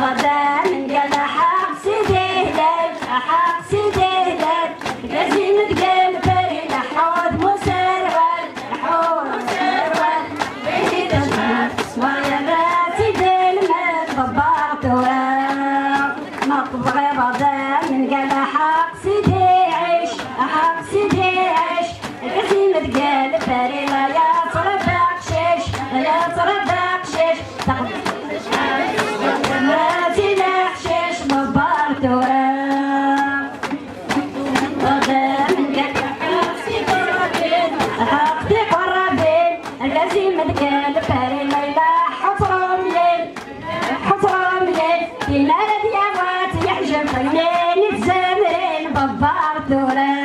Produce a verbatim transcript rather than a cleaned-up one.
غدا من قال حق سيدي هلال، حق سيدي هلال. لازم تقال بري لحود مسروال، لحود مسروال. بيتي تجمع سوايا راسي دير ما تضبط ورا. ما تبغي غدا من قال حق سيدي عيش، حق سيدي عيش. لازم تقال بري لا يا ترى بقشيش، لا يا ترى بقشيش. تقدر ما تلاحشيش مبارتورة. حقتي قربين، لازم تقلب فري ما يلاح حطرم ليل، حطرم ليل. كيما هاد يا غات يحجب فنان الزمرين ببارتورة.